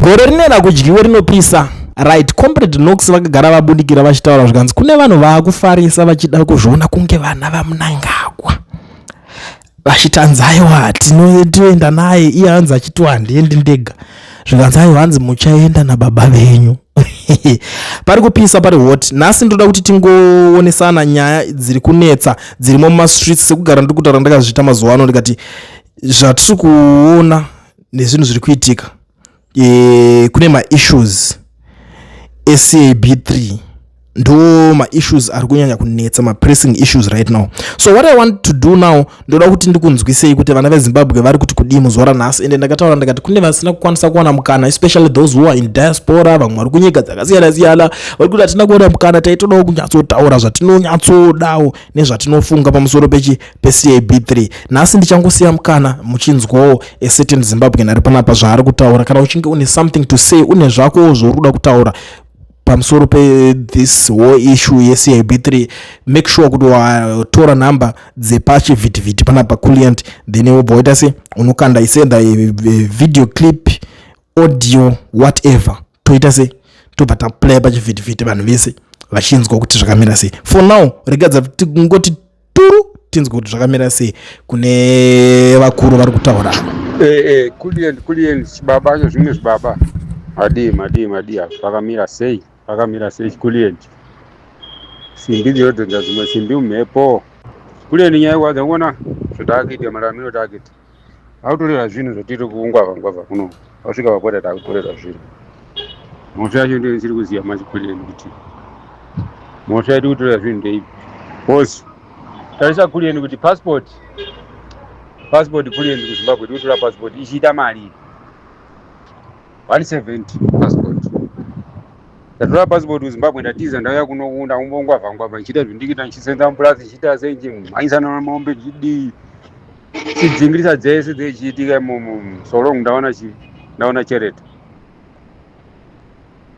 Gore rinera kudyiwe rinopisa. Right, Comrade Knox vakagara vabudikira vachitaura zvikanzi kune vanhu vaakufarisa vachida kuzviona kunge vana vaMnangagwa. Vachitanzi aiwa tinoenda naye iye hanzi achiti handiendi ndega. Zvikanzi aiwa hanzi muchaenda nababa venyu. Pari kupisa pari hot. Nhasi ndoda kuti tingoonesana nyaya dziri kunetsa dzirimo mumastreets sekugara ndiri kutaura ndakazviita mazuva ano ndikati zvatiri kuona nezvinhu zviri kuitika kune maissues eCAB3 ndo maissues ari kunyanya kunetsa, mapressing issues right now. So what I want to do now, ndoda kuti ndikunzwisei kuti vana veZimbabwe vari kuti kudii muzuva ranhasi. Ende ndakataura ndikati kune vasina kukwanisa kuwana mukana, especially those who are in diaspora, vamwe vari kunyika dzakasiyana siyana, vari kuti hatina kuwana mukana, taitodawo kunyatsotaura zvatinonyatsodawo nezvatinofunga pamusoro pechi peCAB3. Nhasi ndichangosiya mukana muchinzwawo a certain Zimbabwean ari panapa zvaari kutaura. Kana uchinge une something to say, une zvakowo zvauri kuda kutaura pamusoro pethis whole issue yeCAB3, make sure kuti watora nhamba dzepachivhitivhiti panapa Kulient, then wobva waita se unokanda isenda video clip, audio, whatever, toita se tobva taplaya pachivhitivhiti vanhu vese vachinzwa kuti zvakamira sei. For now regadza tingoti turu tinzwe kuti zvakamira sei kune vakuru vari kutaura. Kulient, Kulient, chibaba cho zvimwe zvibaba. Madii, madii, madii, pakamira sei? Pakamira sei, Kulient? Simbi dzinodhonza dzimwe simbi mumhepo. Kulient, nyaya kwadza kuona zvotakuita, mararamiro takuita. Akutorera zvinhu zvatiri kungwavha ngwavha kuno. Wasvika papota takutorera zvinhu. Mhosva yacho ndiyo isiri kuziva manje, Kulient, kuti mhosva yedu kutorera zvinhu ndeipi. Boss, tarisa, Kulient, kuti passport, Kulient, kuZimbabwe tikutora passport ichiita mari 170. Passport, ndatora passport kuZimbabwe, ndatiza, ndauya kuno, ndakumbongwavha ngwavha ndichiita zvindikita, ndichisenza mupurazi, ndichiita sei, ndichimhanyisana namombe, ndichidii, chidzingirisa dzese dzechiitika imomo. So long ndaona chi ndaona chereta.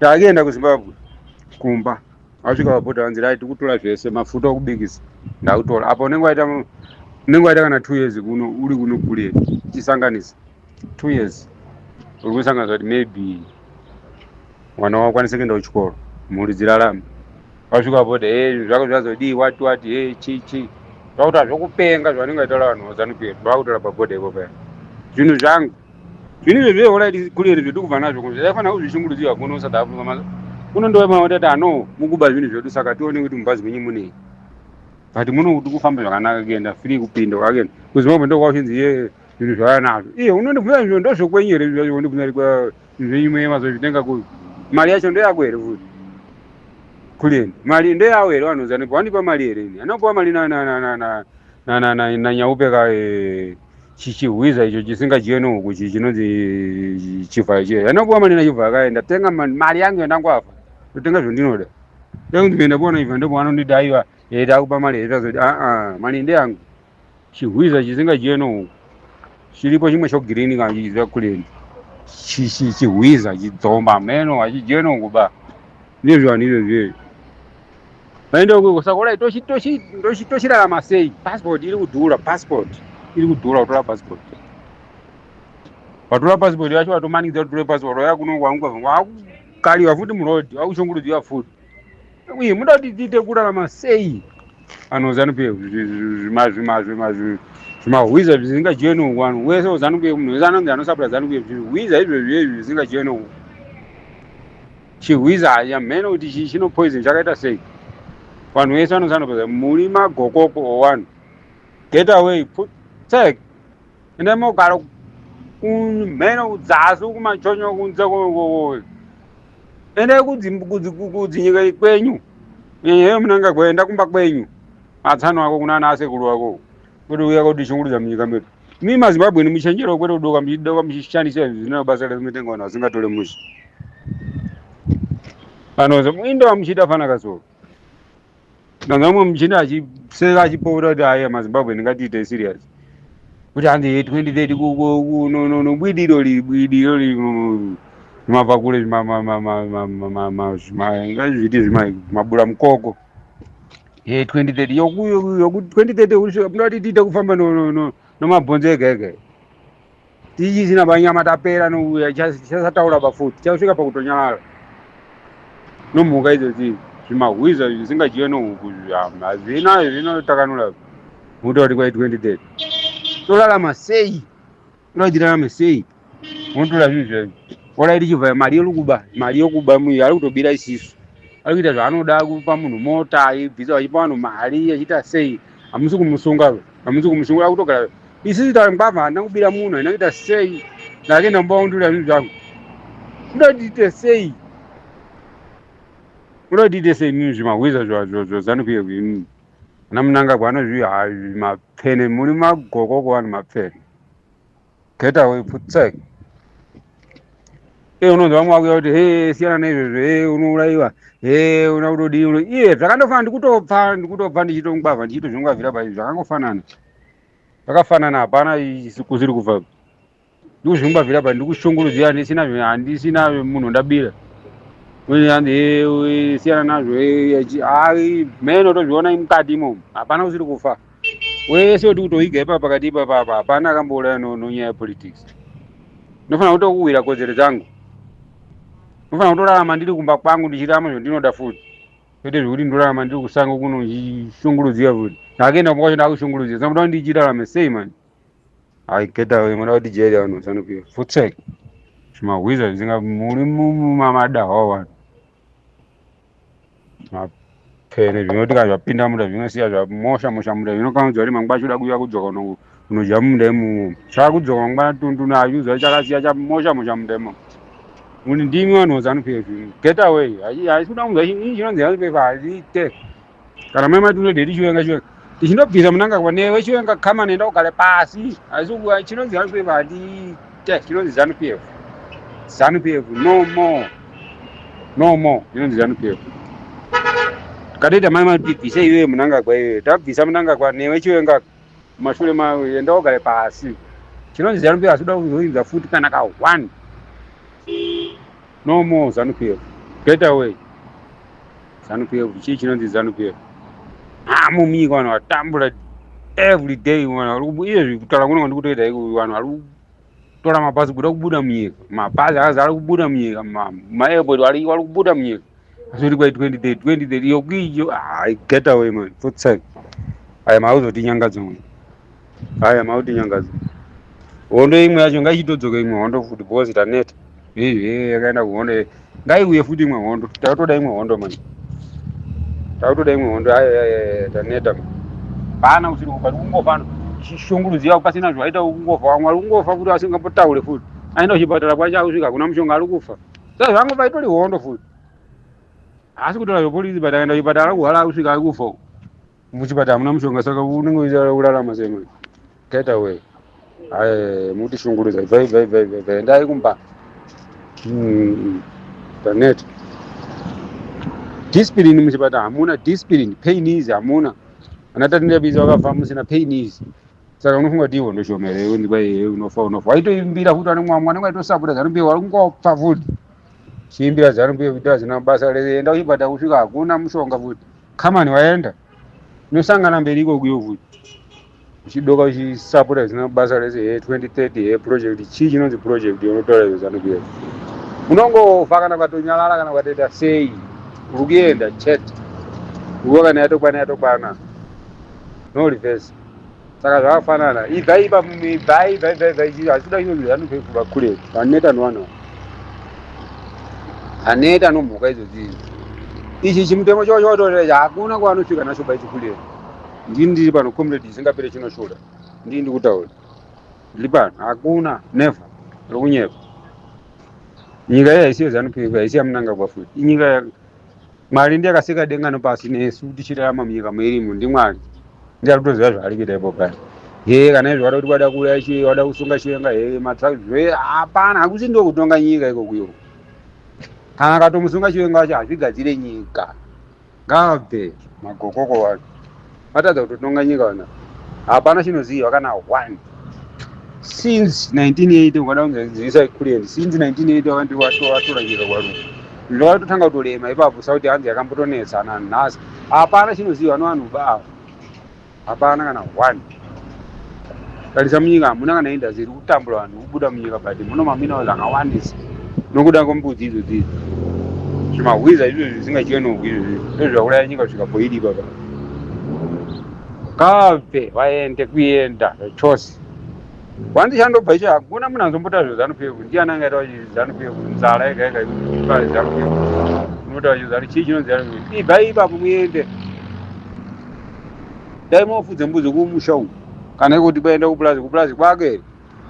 Takuenda kuZimbabwe kumba, wasvika papota vanzi right, tikutora zvese, mafuta okubikisa ndakutora. Apa unenge waita kana 2 years kuno, uri kuno kule, chisanganisa 2 years uri kusanganisa kuti maybe mwana wakwanise kuenda kuchikoro, mhuri dzirarame. Wasvika papota, e zvako zvazodii, wati wati, e chi chi zvakuti zvokupenga zvavanenge vaitaura vanhu vaZANU PF, vakutora pabhodha ipo paya zvinhu zvangu. Zvinhu izvo zvehoraiti kulere zvedu kubva nazvo kuno, taifanira kuzvishungurudzirwa kuno South Africa. Kuno ndo ano mukuba zvinhu zvedu, saka tione kuti mubhazi menyu munei. But muno kuti kufamba zvakanaka, kuenda free, kupinda wakenda kuZimbabwe ndokwauchinzi ye zvinhu zvauya nazvo. Iye unondibvunza zvinhu ndozvokwenyu here? Zvacho undibvunza zvinhu zvenyu mazozvitenga kupi? Mari yacho ndoyako here futi, Kuleni? Mari ndoyawo here? Vanhu ZANU wandipa mari here? Ini anopiwa mari nanyaupe ka chichihwiza icho chisingadyiwe nehuku, chinonzi chivhayo chiya. Anopiwa mari nachivhayo kaenda tenga mari yangu yandangwafa, ndotenga zvondinoda. Ndakunzi kuenda ivha ndopo vanonditi aiwa, takupa mari here? Tazoti aa, mari ndeyangu. Chihwiza chisingadyiwe nehuku chiripo chimwe chogirini kana chichiziva, Kuleni, chihwiza chidzomba meno hachidyiwe nehuku ba. Ndizvo vanhu izvo zvezvo vaenda ukoko. Saka urai tochirarama sei? Passport iri kudhura, passport iri kudhura. Kutora passport, watora passport yacho, watomanikidza kuti utore passport, wauya kuno wakukaliwa futi muroad, wakushungurudziwa futi. Uye muda kuti tiite kurarama sei? Vanhu ZANU PF zvimahwiza zvisingadyiwe nehuku. Vanhu wese ZANU PF, munhu wese anonzi anosapota ZANU PF, zvihwiza izvozvo izvi zvisingadyiwe nehuku. Chihwiza haya mheno kuti chino poison chakaita sei. Vanhu vese vanosanopoza muri magokoko owanhu. Get away, put take, ende mogara kumheno kudzasi kumachonyo kunze. Endai kudzinyika kwenyu. Iye Munangagwa, enda kumba kwenyu, matsano ako kuna ana asekuru ako, kwete uya kutishungurudza munyika medu. Imi maZimbabwe ni muchenjero, kwete kudoka muchidoka muchishandisa zvisina basa remutenga. Vanhu vasingatore mushe vanhu indowa muchiita fana kasoro. Ndanzwa mumwe muchinda achiseka achipopota kuti aiya maZimbabwe ndingatiite serious kuti hanzi 2030 nobwidiro riri bwidiro riri zvimabva kure, ngazviti zvimabura mukoko. 2030 yoku 2030 kusvika munoda kuti tiite kufamba nomabhonzo ega ega. Tichisina panyama tapera nouya tichasataura pafuti tichasvika pakutonyarara nomhuka idzodzi zvimahwiza zvisingadyiwe nohuku hazvina zvinotakanura muta kuti kwai 2030 torarama sei toda tirarame sei unotora zvinhu zvaizvo orai tichibva mari yokuba mari yokuba muyo ari kutobira isisu ari kuita zvaanoda kupa munhu mota aibvisa achipa vanhu mari achiita sei hamusi kumusunga hamusi kumusunga akutogara isisu tangwavha handina kubira munhu handina kuita sei ndakaenda mumba wandura zvinhu zvangu kuda tiite sei kuda tiite sei mimi zvimahwiza zvaZANU PF imimi ana Mnangagwa anozvi mapfene muri magokoko vanhu mapfene get away putsek e unonzwa vamwe vakuya kuti he siyana naizvozvo he unourayiwa he una kutodii iye zvakandofanana ndikutopfa ndikutopfa ndichitongwavha ndichitozvingwavhira pai zvakangofanana zvakafanana hapana kusiri kubva ndikuzvingwavhira pai ndikushungurudzira handisina handisina munhu ndabira siyana nazvo mene tozviona mukati imomo hapana kusiri kufa wese woti kutoiga ipa pakati ipapapa hapana akambouraya nonyaya yepolitics ndinofanira kutokuwira kodzero dzangu ndinofanira kutorarama ndiri kumba kwangu ndichirama zvandinoda futi kwete zvekuti ndorarama ndiri kusango kuno ndichishungurudzika futi ndakaenda kumba kwacho ndakushungurudzika saka muda ndichirarame sei mani ai get away muda kuti jeri vanhu ZANU PF futsek zvimahwiza zvisinga muri mumamadahwa vanhu mapfene zvinoti kana zvapinda munda zvinosiya zvamosha mosha munda zvinokanzwa kuti mangwana choda kuuya kudzoka unodya munda imomo chakudzoka mangwana tundu achiuziva chakasiya chamosha mosha munda imomo muni ndimi vanhu veZANU PF get away haisi kuda kunzwa ii chinonzi ZANU PF hazviite kana mai mati unodheti chiwenga chiwenga tichindobvisa Mnangagwa newe chiwenga kama nenda ugare pasi haisi chinonzi ZANU PF handiite chinonzi ZANU PF ZANU PF no more no more inonzi ZANU PF katoita mai mati tibvise iwewe Mnangagwa iwewe tabvisa Mnangagwa newe chiwenga mumashure mayo enda ugare pasi chinonzi ZANU PF asi kuda kuzoinza futi kana ka one no more ZANU PF get away ZANU PF chii chinonzi ZANU PF hamo munyika vanhu vatambura every day vanhu vari izvezvi kutaura kuno ndikutoita iko vanhu vari kutora mabhazi kuda kubuda munyika mabhazi akazara kubuda munyika maairport vari kubuda munyika asi kuti kwai 2030 2030 iyo kuiyo hai get away man futsek aya mauzotinyangadza man aya mautinyangadza hondo imwe yacho ngaichitodzoka imwe hondo futi because taneta izvi yakaenda kuhondo ngaiuye futi imwe hondo takutoda imwe hondo man takutoda imwe hondo aya taneta man pana usiri kufa kungofa chishungurudziwa pasina zvaita kungofa vamwe vari kungofa futi asingambotaure futi aenda kuchipatara kwacho akusvika hakuna mushonga ari kufa saka zvangofa itori hondo futi haasi kutora zvepolisi but akaenda kuchipatara kuhwara akusvika ari kufa muchipatara hamuna mushonga saka unenge urarama sei man get away aye mutishungurudza ibvai ibvai ibvai ibvai endai kumba taneta discipline muchipatara hamuna discipline pain is hamuna ana tatindabisa vakafa musina pain is saka unofunga kuti iwo ndoshoma here unzi kwai unofa unofa waitoimbira futi ane mwamwe anenge aitosapota ZANU PF vari kungofa futi chiimbira ZANU PF kuti hazina basa rese enda kuchipatara kusvika hakuna mushonga futi kamani waenda unosangana mberi ikokuyo futi uchidoka uchisapota zvisina basa rese he 2030 he project chii chinonzi project unotaura izvo ZANU PF unongofa kana ukatonyarara kana ukatoita sei uri kuenda chete nguva kana yatokwana yatokwana no reverse saka zvakafanana ibvai ipa ibvai ibvai ibvai ibvai hazvida chinonzi ZANU PF vakure vaneta nevanhu aneta nomhuka idzodzi ichi chimutemo chacho chawatorecha hakuna kwanosvika nacho baichikulira ndini ndiri pano comrade isingapere chinoshora ndini ndikutaura ndiri pano hakuna never rokunyepa nyika iyi haisiyo ZANU PF haisi yaMnangagwa futi inyika mwari ndiye akasika denga nepasi nesu tichirarama munyika muirimo ndimwari ndiye ari kutoziva zvaari kuita ipo paya he kana izvo wada kuti wada kuuraya chiwe wada kusunga chiwenga he matraki hapana hakusi ndo kutonga nyika ikokuyo kana akatomusunga chiwenga wacho hazvigadzire nyika ngabve magokoko wacho vatadza kutotonga nyika vana hapana chinoziviwa kana one since 1980 ungada kunzivisa kulend since 1980 wakanti watora nyika kwaruku ndakatotanga kutorema ipapo sauti hanzi yakambotonetsana nhasi hapana chinoziviwa nevanhu ba hapana kana one Tarisa munyika hamuna kana industry iri kutambura vanhu kubuda munyika, but muno maminerals akawandisa nokuda kwembudzi idzodzi idzi, zvimahwiza izvozvi zvisingadyiwe nohuku izvozvi, ndozvauraya nyika kusvika poiri ipapa. Kabve vaende kuenda chose wandichandobva icho, hakuna munhu azombota zveZANU PF. Ndiani angaita ZANU PF? Nzara yega yega ikupa ZANU PF. Unotaura chizanu chii chinonzi ZANU PF? Ibvai ipapo muende, dai mofudze mbudzi kumusha uku, kana ikuti baenda kupurazi, kupurazi kwake here?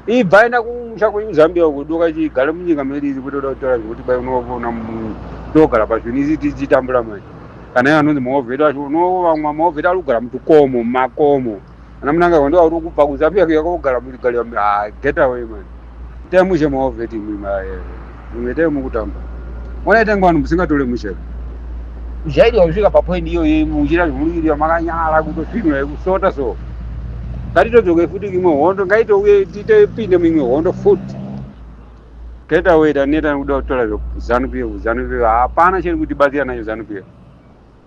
Ibva enda kumusha kwenyu Zambia uko, doka chigare munyika medu iri kutoda kutaura zvekuti bai unoona togara pazvinhu isi tichitambura manje. Kana iye anonzi mawar vet acho, unovamwe mawar vet ari kugara mutukomo, mumakomo. Ana Mnangagwa ndo ari kubva kuZambia kuya kogara muchigarira. Ah, get away man, itai mushe mawar vet imwe, imwe itai mukutamba. Ona itanga vanhu musingatore mushe zvaidwa kusvika papoint iyoyo, muchiita zvomuri makanyara kutosvinura kusota. So ngatitodzoke futi imwe hondo, ngaitouye titopinde muimwe hondo futi. Get away, taneta nekuda kutora ZANU PF. ZANU PF hapana chiri kutibatsira nacho. ZANU PF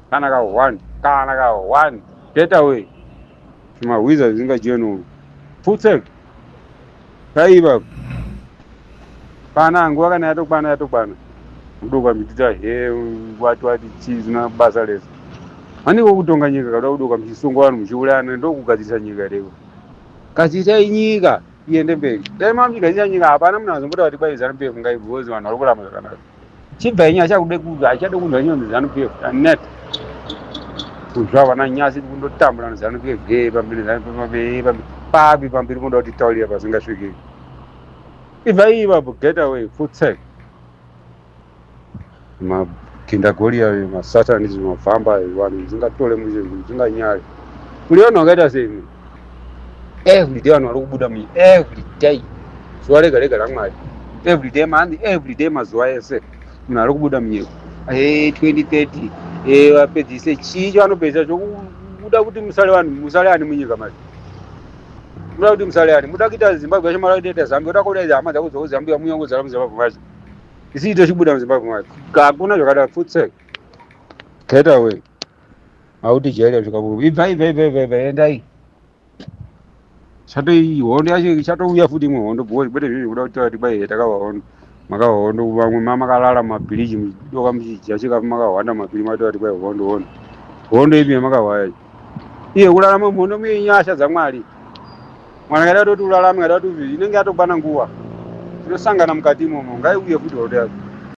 kana ka one, kana ka one. Get away, zvimahwiza zvisingadyiwe nohuku, futsek kaiva pana nguva kana yatokwana, yatokwana. Kudoka muchitita he wati wati chii zina basa rese maniko kutonga nyika, kada kudoka muchisungwa vanhu muchiurayana, ndokugadzirisa nyika reko. Gadzirisai nyika iende mberi. Dai mamuchigadzirisa nyika, hapana munhu azombota kuti kwai ZANU PF ngaibvozi. Vanhu vari kuramba zvakanaka. Chibva yenyu achakude achade kunzwa nyonzi ZANU PF anet kuzva vana nyasi kundotambura neZANU PF he pamberi ZANU PF papi pamberi munoda kuti taurira pasingasvikiki. Ibva ipapo, get away, futsek makindagoria, masatanism, mafamba vanhu zvingatore mushe zvinganyare kuri vanhu vakaita sei. Every day vanhu vari kubuda munyika, every day, zuva rega rega raMwari, every day manzi, every day, mazuva ese munhu ari kubuda munyika. 2030 vapedzise chii chavanopedzisa chokuda kuti musale vanhu, musale ani munyika manje? Muda kuti musale ani? Muda kuita Zimbabwe yacho, mada kuita Zambia, uda kuda hama dzako dzokuZambia munyongodzara muZimbabwe macho, isi tochibuda muZimbabwe macho. Hakuna zvakadaro, futsek, get away. Auti jaira svika, ibva, ibva, ibva, ibva, ibva, endai. Chatoi hondo yacho ichatouya futi imwe hondo, because kwete zvinhu zvekuda kutaura kuti kwai takava hondo, makava hondo. Vamwe makarara mumabhiriji muchidoka muchidya chikafu makahwanda mumabhiriji, mataura kuti kwai hondo, hondo, hondo ipi yamakahwa yacho? Iye kurarama muhondo muye inyasha dzaMwari. Mwana kaida kutoti urarame, kaida kuti inenge yatokwana nguva tinosangana mukati imomo. Ngaiuye futi hondo yacho.